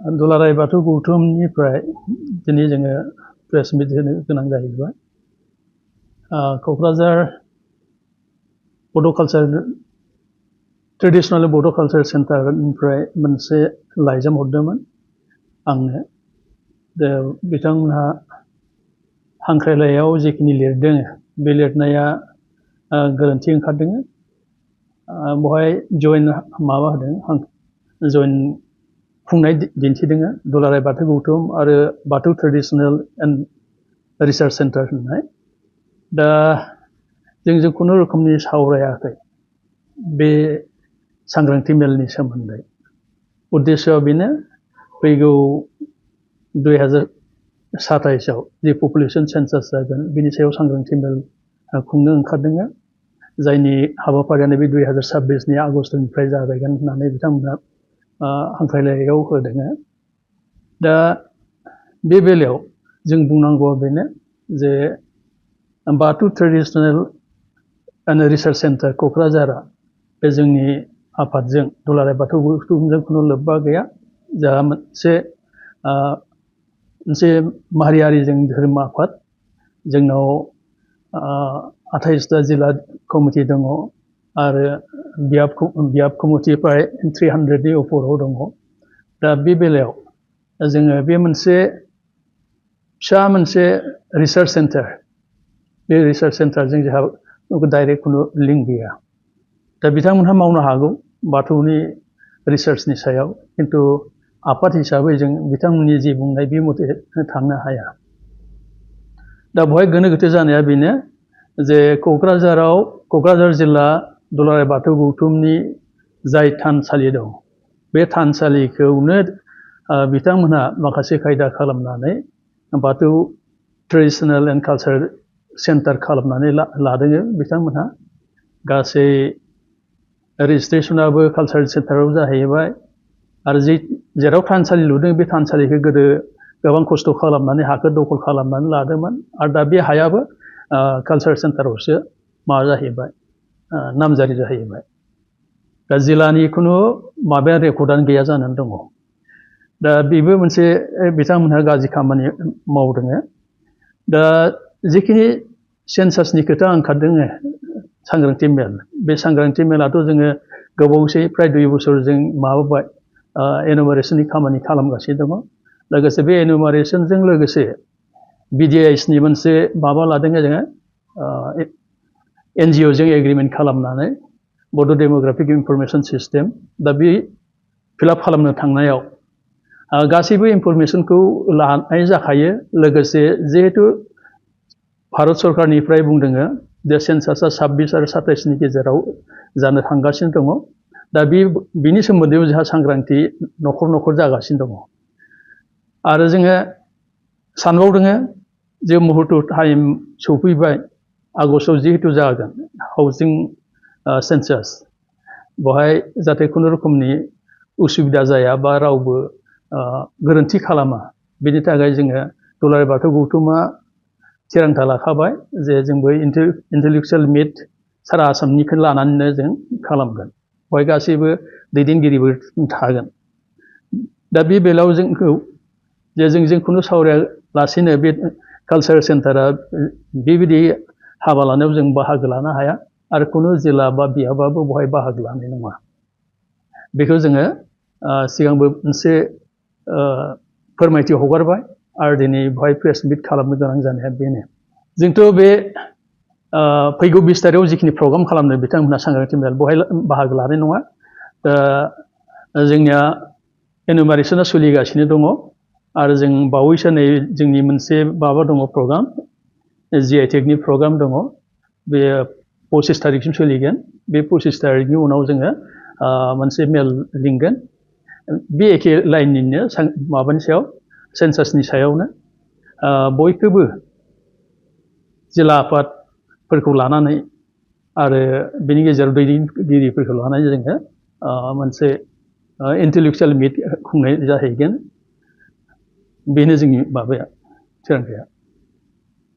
दुलाराय बाथौ गौथुमनिफ्राय दिनै जोङो प्रेस मिट होनो गोनां जाहैबाय। क'क्राझार बड' कालचार ट्रेडिशनेल बड' कालचार सेन्टारनिफ्राय मोनसे लाइजाम हरदोंमोन आंनो। दा बिथांमोनहा हांख्रायलाइयाव जिखिनि लिरदों बे लिरनाया गोरोन्थि ओंखारदों। बहाय जइन माबा होदों जइन खुंनाय दिन्थिदों दुलाराय बाथौ गौथुम आरो बाथौ ट्रेडिशनेल एन्ड रिसार्च सेन्टार होननाय। दा जों खुनु रोखोमनि सावरायाखै बे सांग्रांथि मेलनि सोमोन्दै। उद्देश्यआ बेनो फैगौ 2027 जि पपुलेसन सेन्सास जागोन बिनि सायाव सांग्रांथि मेल खुंनो ओंखारदों, जायनि हाबाफारियानो बे 2026 आगस्टनिफ्राय जागायगोन होननानै बिथांमोना हांख्रायलाइयाव होदों। दा बे बेलायाव जों बुंनांगौआ बेनो जे बाथौ ट्रेडिशनेल एन्ड रिसार्च सेन्टार क'क्राझारा बे जोंनि आफादजों दुलाराय बाथौ गौथुमजों खुनु लोब्बा गैया। जा मोनसे माहारियारि जों धोरोम आफाद। जोंनाव 28टा जिल्ला कमिटि दङ आरो बियाब कमिटि प्राय 300नि उपराव दङ। दा बे बेलायाव जोङो बे मोनसे फिसा मोनसे रिसार्च सेन्टार, बे रिसार्च सेन्टारजों जोंहा डाइरेक्ट खुनु लिंक गैया। दा बिथांमोनहा मावनो हागौ बाथौनि रिसार्चनि सायाव, खिन्थु आफाद हिसाबै जों बिथांमोननि जि बुंनाय बे मथे थांनो हाया। दा बेवहाय गोनो गोथो जानाया बेनो जे क'क्राझार जिल्ला दुलाराय बाथौ गौथुमनि जाय थानसालि दं बे थानसालिखौनो बिथांमोनहा माखासे खायदा खालामनानै बाथौ ट्रेडिशनेल एन्ड कालचार सेन्टार खालामनानै लादों बिथांमोनहा। गासै रेजिस्ट्रेसनाबो कालचार सेन्टाराव जाहैबाय आरो जेराव थानसालि लुदों बे थानसालिखौ गोदो गोबां खस्थ' खालामनानै हाखौ दखल खालामनानै लादोंमोन आरो दा बे हायाबो कालचार सेन्टारावसो माबा जाहैबाय, नामजारि जाहैबाय। दा जिल्लानि खुनु माबाया रेकर्डआनो गैया जानानै दङ। दा बेबो मोनसे बिथांमोनहा गाज्रि खामानि मावदों। दा जिखिनि सेन्सासनि खोथा ओंखारदों सांग्रांथि मेल, बे सांग्रांथि मेलाथ' जोङो गोबावसै प्राय 2 बोसोर जों माबाबाय एनुमारेसननि खामानि खालामगासिनो दङ। लोगोसे बे एनुमारेसनजों लोगोसे BDISनि मोनसे माबा लादों जोङो NGOजों एग्रिमेन्ट खालामनानै बड' डेमोग्राफिक इनफरमेसन सिस्टेम। दा बे फिलआप खालामनो थांनायाव गासैबो इनफरमेसनखौ लानाय जाखायो। लोगोसे जिहेतु भारत सरकारनिफ्राय बुंदों जे सेन्सासआ 26 आरो 27नि गेजेराव जानो थांगासिनो दङ। दा बिनि सोमोन्दैबो जोंहा सांग्रांथि न'खर न'खर जागासिनो दङ। आरो जोङो सानबावदों जे मुहुर्त टाइम सफैबाय, आगस्टआव जिहेतु जागोन हाउसिं सेन्सास, बेवहाय जाहाथे खुनु रोखोमनि उसुबिदा जाया बा रावबो गोरोन्थि खालामा, बेनि थाखाय जोङो दुलाराय बाथौ गौथुमा थिरांथा लाखाबाय जे जोंबो इन्टेलेक्सुवेल मिट सारा आसामनिखौ लानानैनो जों खालामगोन। बेवहाय गासैबो दैदेनगिरिबो थागोन। दा बे बेलायाव जोंखौ जे जों खुनु सावरायालासेनो बे कालचार सेन्टारा बेबायदि हाबा लानायाव जों बाहागो लानो हाया आरो खुनु जिल्ला बा बियाबाबो बेवहाय बाहागो लानाय नङा। बेखौ जोङो सिगांबो मोनसे फोरमायथि हगारबाय आरो दिनै बेवहाय प्रेस मिट खालामनो गोनां जानाया बेनो। जोंथ' बे फैगौ 20 तारिखआव जिखिनि प्रग्राम खालामनो बिथांमोनहा सांग्रांथि मेल बेवहाय बाहागो लानाय नङा। जोंनिया एनुमारेसना सोलिगासिनो दङ आरो जों बावैसो नै जोंनि मोनसे माबा दङ प्रग्राम, GI टेगनि प्रग्राम दङ। बे 25 तारिखसिम सोलिगोन। बे 25 तारिखनि उनाव जोङो मोनसे मेल लिंगोन बे एखे लाइननिनो माबानि सायाव सेन्सासनि सायावनो। बयखौबो जिल्ला आफादफोरखौ लानानै आरो बेनि गेजेराव दैदेनगिरिफोरखौ लानानै जोङो मोनसे इन्टेलेक्सुवेल मिट खुंनाय जाहैगोन। बेनो जोंनि माबाया थिरांथाया।